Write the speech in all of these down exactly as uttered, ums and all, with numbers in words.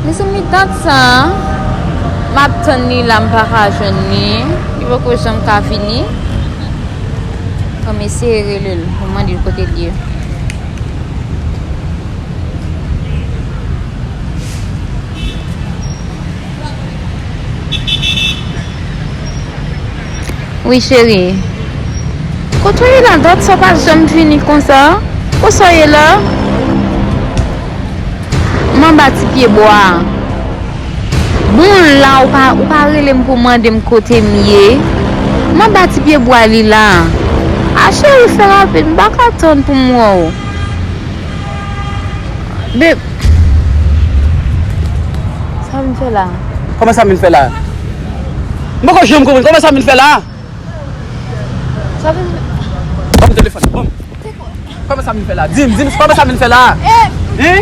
Mezanmi, dat sa a, m ap tann li la, m pa ka jwenn li. Li poko janm ka vini. Fò m eseye rele l pou m mande l kote l ye. Wi, cheri. Kote w ye la? Dat sa w pa janm vini konsa. Kosa w ye la? M anba ti pye bwa a. Bon, la, ou pa, ou pa rele m pou mande m kote m ye. M anba ti pye bwa li la. A, cheri, fè rapid, m pa ka tann pou m wè w. Be-, sa m fè la? Kòman sa m vin fè la? M poko janm konprann. Kòman sa m vin fè la? Sa vin fè? Ban m telefòn nan, ban m. Kòman sa m vin fè la? Di m, di m, kòman sa m vin fè la? Eh! Hein?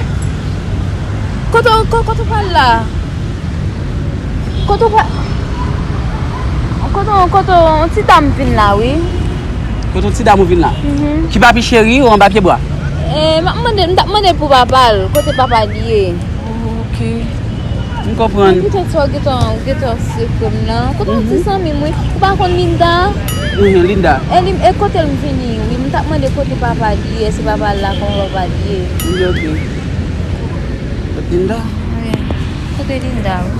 Kote, ko-, kote w pral la? Kote w pral? Kote, kote yon ti dam vin la, wi. Kote yon ti dam ou vin la? Mhm. Ki papi cheri ou anba pye bwa? Eh, m ap mande, m t ap mande pou papa l. Kote papa l ye? Ok. M konprann. Poutèt sa w gentan, w gentan sekre m nan. Kote yon ti zanmi m, wi. Ou pa konn Linda? Mhm, Linda. E li, e kote l m vini, wi. M t ap mande kote papa l ye, si papa l la, kòman papa l ye. Wi, ok. Kot Linda? Wi. Kote Linda, wi.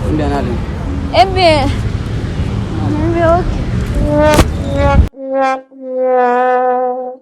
Ebyen, ale. Ebyen, ebyen, ok.